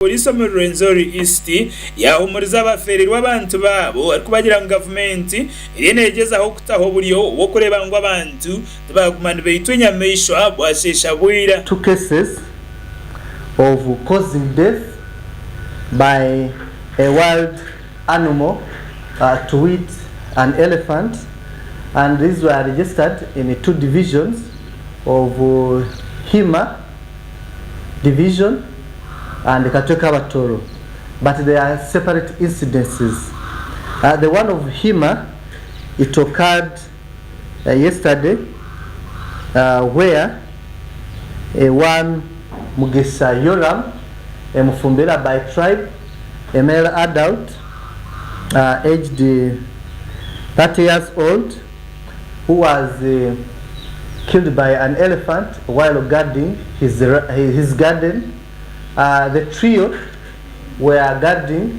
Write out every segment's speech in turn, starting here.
Pooriisi omuri Rwenzori East yaahumuriza abafeereirwe abantu baabo arikubagira ngu gavumenti eriyo neegyezaho kutaho oburyo bw'okureeba ngu abantu tibaaguma nibaitwa enyamaishwa bwasheesha bwira. Two cases of causing death by a wild animal to wit an elephant and these were registered in two divisions of Hima Division and Katwe-Kabatoro but they are separate incidences. The one of Hima it occurred yesterday where a one Mugisa Yoram a Mufumbira by tribe, a male adult aged 30 years old who was killed by an elephant while guarding his, his garden. The trio were guarding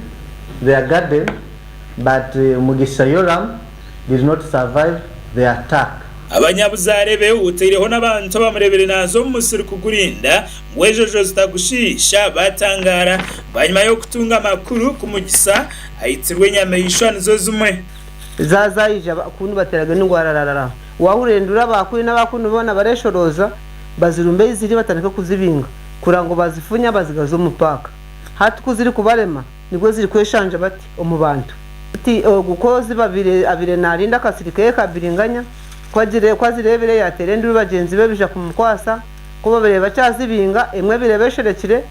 their garden but Mugisha Yoram did not survive the attack. Abanyabuzaare be otaireho n'abantu abamureebire naaza omu musiri kugurinda ngu ejojo zitagushiisha baatangaara bwanyima y'okutunga amakuru ku Mugisa aitirwe enyamaishwa nizo zimwe. Zaazaija kunu bateraga endugu arararara. Waahurira enduru aba kuri n'aba kunu boona bareshorooza bazirumba ei ziri batandika kuzibinga kureba ngu bazifunya bazigaruza omu paaka. Hati ku zirikubarema nibwo zirikweshanja bati omu bantu. Hati ogu ku oziba abaire naarinda akasiri keye ka biringanya, ku azireebire yaateera enduru bagyenzi be baija kumukwasa, ku babaire bakyazibinga emwe ebaire eba esherekire,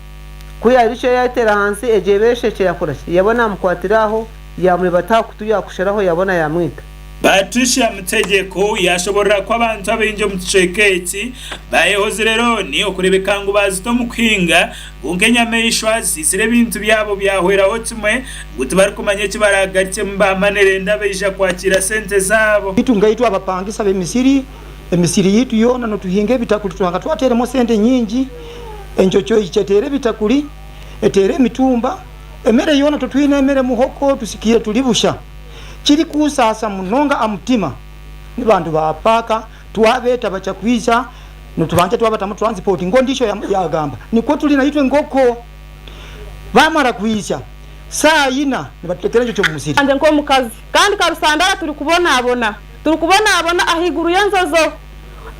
ku yaahikire yaayeteera ahansi egyo eba eshekire yaakora ki? Yabona amukwatira aho. Yaamuribata aha kutu yaakusharaho yaabona yaamwita. Patricia Mutegeko yaashoborora ku abantu abaingi omu kicweka eki baayehozire looni okureebeka ngu baazita omu kuhinga kwonka enyamaishwa zisiisire ebintu byabo byahweraho kimwe ngu tibarikumanya eki baraagarukyemu baamanire enda baija kwakiira sente zaabo. Beitu nkaitwe abapangisa b'emisiri, emisiri yaitu yoona nituhinga ebitakuri tuhanga twateeremu esente nyingi, enjojo eija eteera ebitakuri, eteera emitumba, Emere yoona titwine emere muhoko tusikiire turi busha. Kiri kunsaasa munonga aha mutima ni bantu ba paaka twabeeta bakya kwija nitubanja twabatamu transport ngu ondiisho yagamba nikwo turi naitwe enkoko. Bamara kwija saaha ina nibatutekera enjoki omu musiri. Nze nk'omukazi kandi karusandara turi kubonabona turi kubonabona ahaiguru y'enzozo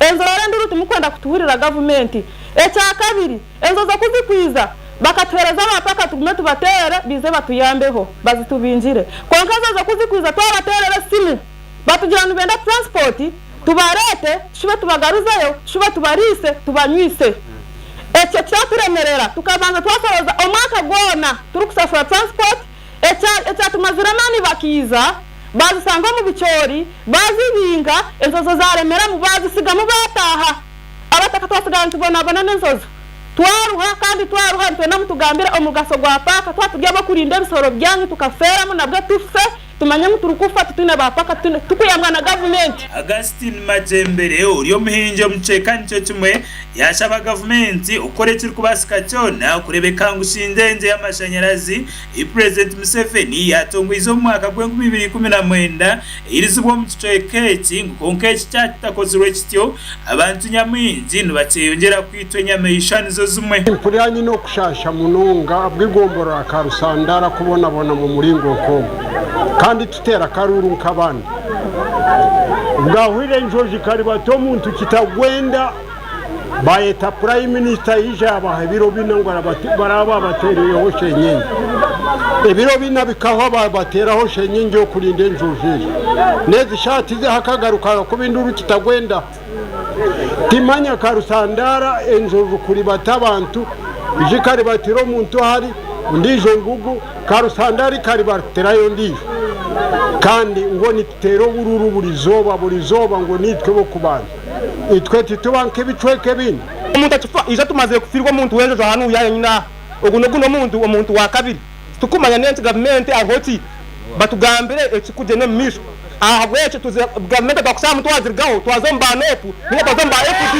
enzozo enduru timukwenda kutuhurira gavumenti ekyakabiri Enzozo ku zikwiza, bakatuheereza aba paka tugume tubateerere baije batuyambeho bazitubingire. Kwonka enzozo ku zikwiza twabateerera esimu batugira ngu nibenda transport tubareete tushube tubagaruzeyo tushube tubariise tubanyweise. Ekyo kyaturemerera tukabanza twashoroza omwaka gwona turikusashura transport ekyatumazire amaani bakaija baazishanga omu bicoori baazibinga enzozo zaaremeramu baazisigamu baataaha. Abataka twasigara nitubonabona n'enzozo. Twaruha kandi twaruha nitwenda mutugambire omugaso gwa paaka twaba turi ab'okurinda ebisoro byanyu tukafeeramu nabwe tufe tumanye ngu turikufa titwine ba paaka titwine titukuyambwa na gavumenti. Augustine Majembere ori omuhingi omu kicweka nikyo kimwe yaashaba gavumenti okukora ekirikubaasika kyona kureebeka ngu shingengye y'amashanyarazi ei Purezidenti Museveni yaatongweize omu mwaka gw'enkumi ibiri ikumi na mwenda eirizibwe omu kicweka eki ngu kwonka eki kyakitakozirwe kityo Abantu nyamwingi nibakyeyongyera kwitwa enyamaishwa nizo zimwe. Mpurira nyine okushaasha munonga ahabw'egombolola Karusandara kubonabona omu muringo nk'ogu kandi tuteera akaruuru nk'abandi. Bwahwire enjojo ikaribata omuntu kitagwenda bayeta Prime Minister yaija yabaha ebiro bina ngu baraba babatereireho shenyenge. Ebiro bina bikahwa babateraho shenyenge y'okurinda enjojo ezo. N'ezi shaati ze hakagaruka kuba enduru kitagwenda. Timanya Karusandara enjojo kuribata abantu, ija ekaribatira omuntu ahari ondiijo ngugu, Karusandara ekaribatirayo ondiijo. Kandi ngu nituteera oburuuru burizooba burizooba ngu niitwe b'okubanza. Itwe tituba nk'ebicweka ebindi. Omuntu akifa, ija tumazire kufirwa omuntu w'enjojo hanuya yenyine aha. Ogu n'ogu n'omuntu omuntu wa kabiri. Titukumanya n'enki gavumenti hariho ki batugambire ekikugyenda omu maisho. Ahabw'ekyo tuze gavumenti twakusharamu twazirugaho twaza omu ba NUP ninga twaza omu ba FDC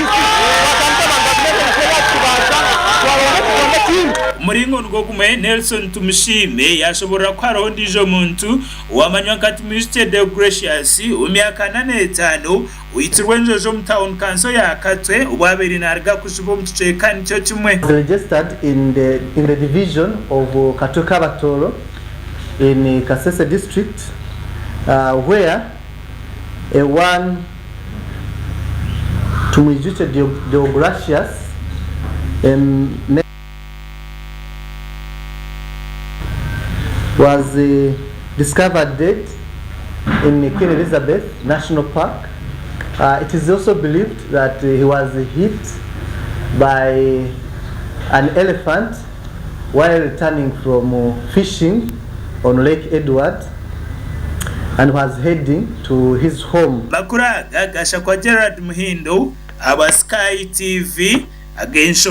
twashanga ngu gavumenti nikwo yakutubaasa twaronda ekigombe ekindi. Tumusiime. Omuringo nigwo gumwe, Nelson Tumusiime yaashoboorora ku hariho ondiijo muntu owamanywa nka Tumwishukye Deogratius ow'emyaka 45 oitirwe enjojo omu tauni kanso ya Katwe obu abaire naaruga kujuba omu kicweka nikyo kimwe. Registered in the in the division of Katwe Kabatoro in Kasese district where a one Tumwijukye Deogratius a was discovered dead in Queen Elizabeth National Park. It is also believed that he was hit by an elephant while returning from fishing on Lake Edward and was heading to his home. Amakuru aga gashakwa Gerald Muhindo ahabwa Sky TV ag'enshonga.